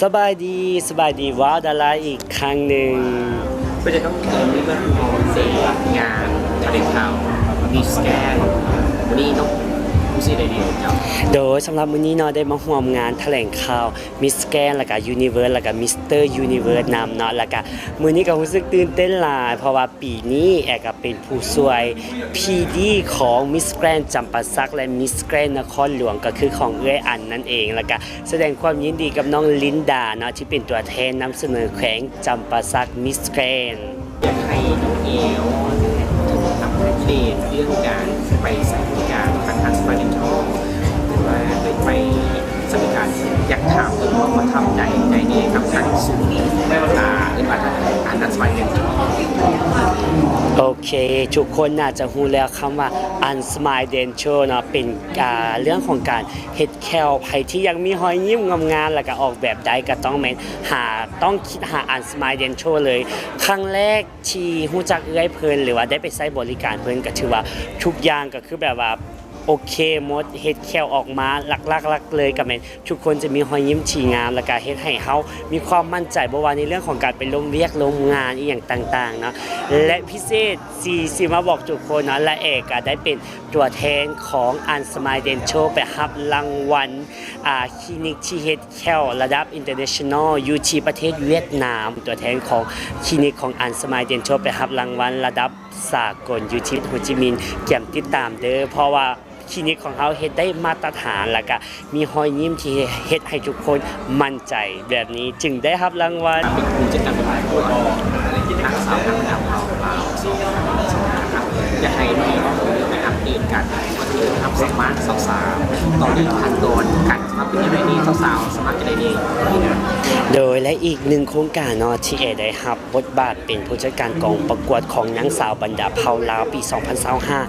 ສະບາຍດີ ສະບາຍດີ ວ້າວດາລາອີກຄັ້ງໜຶ່ງ. ເພື່ອຈະຕ້ອງເຕີມເລື່ອງຂອງເສຍງານຖະແຫຼງຂ່າວ Miss Grand ມື້ນີ້ເນາະ ຮູ້ສຶກໄດ້ດີເຈົ້າ. ໂດຍ ສຳລັບມື້ນີ້ເນາະ ໄດ້ມາຮ່ວມງານຖະແຫຼງຂ່າວ Miss Grand ແລ້ວກະ Universe ແລ້ວກະ Mister Universe ນຳເນາະ ແລ້ວກະມື້ນີ້ກະຮູ້ສຶກຕື່ນເຕັ້ນຫຼາຍ ເພາະວ່າປີນີ້ແອກະເປັນຜູ້ຊ່ວຍ ພີ ດີ ຂອງ Miss Grand ຈຳປາສັກ ແລະ Miss Grand ນະຄອນຫຼວງ ກະຄືຂອງເອື້ອຍອັນນັ້ນເອງ ແລ້ວກະ ສະແດງຄວາມຍິນດີກັບນ້ອງລິນດາເນາະ ທີ່ເປັນຕົວແທນນຳສະເໜີແຂວງຈຳປາສັກ Miss Grand. ຢາກໃຫ້ນ້ອງແອວອັບເດດເລື່ອງການໄປໃຊ້ບໍລິການທາງ Unsmiles Dental ຫຼືວ່າໄດ້ໄປໃຊ້ບໍລິການ ຢາກຖາມເຖິງຄວາມປະທັບໃຈໃນນີ້ກັບທາງສູນ ອ່າ ເອີ້ນວ່າທາງ Unsmiles Dental. ໂອເຄ ທຸກຄົນໜ້າຈະຮູ້ແລ້ວ ຄຳວ່າ Unsmiles Dental ເນາະ ເປັນ ອ່າ ເລື່ອງຂອງການ ເຮັດແຂ້ວ ໃຜທີ່ຢາກມີຮອຍຍິ້ມງາມໆ ແລ້ວກະອອກແບບໄດ້ ກະຕ້ອງແມ່ນຫາ ຕ້ອງຄິດຫາ Unsmiles Dental ເລີຍ. ຄັ້ງແລກທີ່ຮູ້ຈັກເອື້ອຍເພິ່ນ ຫຼືວ່າໄດ້ໄປໃຊ້ບໍລິການເພິ່ນ ກະຖືວ່າທຸກຢ່າງກະຄືແບບວ່າໂອເຄໝົດ ເຮັດແຂ້ວອອກມາ ຫຼັກໆເລີຍກະແມ່ນທຸກຄົນຈະມີຮອຍຍິ້ມທີ່ງາມ ແລ້ວກະເຮັດໃຫ້ເຮົາມີຄວາມໝັ້ນໃຈ ບໍ່ວ່າໃນເລື່ອງຂອງການໄປລົມວຽກລົມງານອີ່ຫຍັງຕ່າງໆເນາະ. ແລະ ພິເສດ ຊິ ຊິມາບອກທຸກຄົນເນາະ ລະແອກະໄດ້ເປັນ ຕົວແທນຂອງ Unsmiles Dental ໄປຮັບລາງວັນ ອ່າ ຄລີນິກທີ່ເຮັດແຂ້ວລະດັບ International ຢູ່ທີ່ປະເທດຫວຽດນາມ. ຕົວແທນຂອງຄລີນິກຂອງ Unsmiles Dental ໄປຮັບລາງວັນລະດັບສາກົນຢູ່ທີ່ໂຮຈິມິນ ກຽມຕິດຕາມເດີ້ ເພາະວ່າຄລີນິກຂອງເຮົາເຮັດໄດ້ມາດຕະຖານ ແລ້ວກະ ມີຮອຍຍິ້ມທີ່ເຮັດໃຫ້ທຸກຄົນໝັ້ນໃຈ ແບບນີ້ຈຶ່ງໄດ້ຮັບລາງວັນ. ເປັນຜູ້ຈັດການປະກວດນາງສາວງາມລາວສອງພັນຊາວຫ້າ ຢາກໃຫ້ນ້ອງໄດ້ອັບເດດການເປີດຮັບສະໝັກສາວໆ ຕໍ່ເນື່ອງຂັ້ນຕອນການສະໝັກເປັນຈັ່ງໃດນີ້ ສາວໆສະໝັກຈັ່ງໃດນີ້? ໂດຍ ແລະ ອີກໜຶ່ງໂຄງການເນາະ ທີ່ແອໄດ້ຮັບ ບົດບາດເປັນຜູ້ຈັດການກອງປະກວດຂອງນາງສາວບັນດາເຜົ່າລາວປີສອງພັນຊາວຫ້າ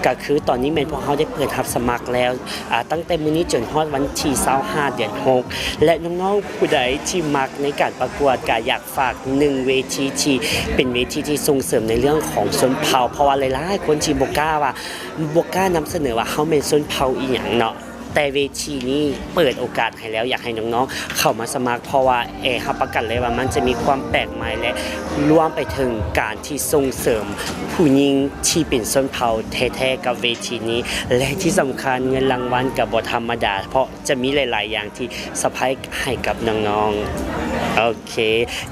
ກະຄືຕອນນີ້ແມ່ນພວກເຮົາໄດ້ເປີດຮັບສະໝັກແລ້ວ ອາ ຕັ້ງແຕ່ມື້ນີ້ຈົນຮອດວັນທີຊາວຫ້າ ເດືອນຫົກ ແລະ ນ້ອງໆຜູ້ໃດທີ່ມັກໃນການປະກວດ ກະຢາກຝາກໜຶ່ງເວທີທີ່ເປັນເວທີທີ່ສົ່ງເສີມໃນເລື່ອງຂອງຊົນເຜົ່າ ເພາະວ່າຫຼາຍໆຄົນທີ່ບໍ່ກ້າວ່າ ບໍ່ກ້ານຳສະເໜີວ່າເຮົາແມ່ນຊົນເຜົ່າອີ່ຫຍັງເນາະ. ແຕ່ເວທີນີ້ເປີດໂອກາດໃຫ້ແລ້ວ ຢາກໃຫ້ນ້ອງໆເຂົ້າມາສະໝັກ ເພາະວ່າແອຮັບປະກັນເລີຍວ່າມັນຈະມີຄວາມແປກໃໝ່ ແລະ ລວມໄປເຖິງການທີ່ສົ່ງເສີມຜູ້ຍິງທີ່ເປັນຊົນເຜົ່າແທ້ໆກັບເວທີນີ້ ແລະ ທີ່ສຳຄັນເງິນລາງວັນກໍບໍ່ທຳມະດາ ເພາະຈະມີຫຼາຍໆຢ່າງທີ່ເຊີໄພຣສ໌ໃຫ້ກັບນ້ອງໆ. ໂອເຄ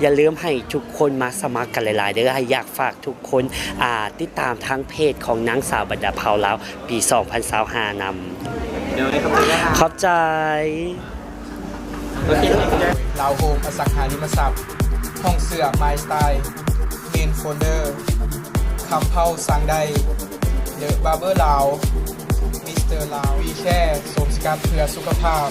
ຢ່າລືມໃຫ້ທຸກຄົນມາສະໝັກກັນຫຼາຍໆເດີ້ ຢາກຝາກທຸກຄົນ ອ່າ ຕິດຕາມທາງເພຈຂອງນາງສາວບັນດາເຜົ່າລາວ ປີສອງພັນຊາວຫ້ານຳ. ໂດຍ ຂອບໃຈຫຼາຍໆ. ຂອບໃຈ. ໂອເຄ ລາວໂຮມ ອະສັງຫາລິມະຊັບ, ຫ້ອງເສື້ອ My Style, Main Folder, ຄຳເຜົ່າ ສັ່ງໄດ້, The Barber ລາວ, Mister ລາວ, WeCare ໂສມສະກັດເພື່ອສຸຂະພາບ.